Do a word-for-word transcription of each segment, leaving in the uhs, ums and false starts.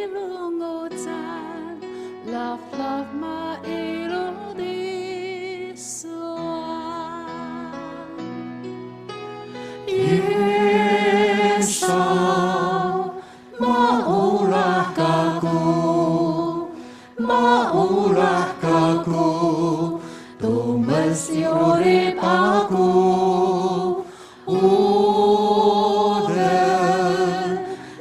Ilungutan, love, love, ma iludisua. Yesu, maulah kaku, maulah kaku, tu masi urip aku. Udah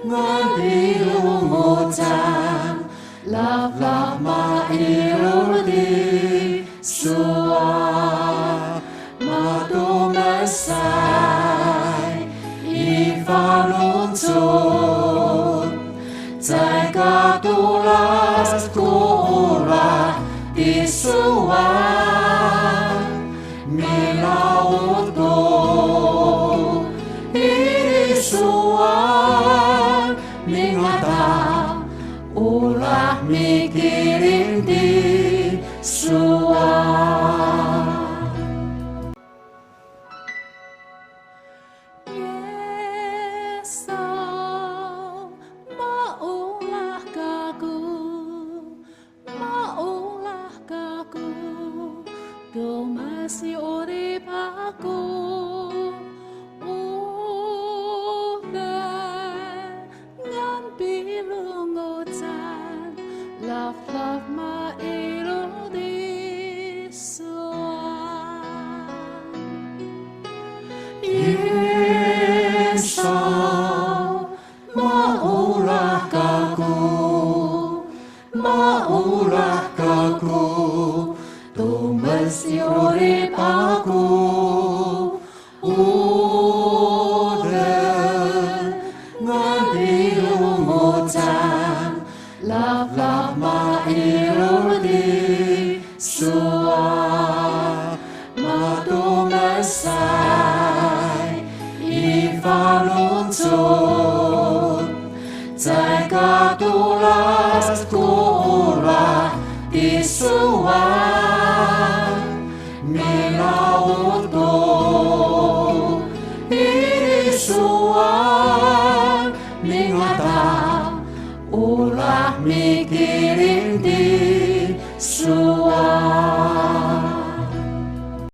ngan ilungutan, love, love, ma iludisua, ma tu masai ifanuntut. Taika tulas kuulah disuan, milautu idisuan, mingata ulah mikirin disuan. Yesu, maulah kaku, maulah kaku, tu masi urip aku. Udah ngan ilungutan, love, love, ma iludisua. Yesu, maulah kaku, maulah kaku, tu masi urip aku. Udah ngan ilungutan, love, love, ma iludisua, ma tu masai ifanuntut. Taika tulas kuulah disuan, milautu idisuan, mingata ulah mikirin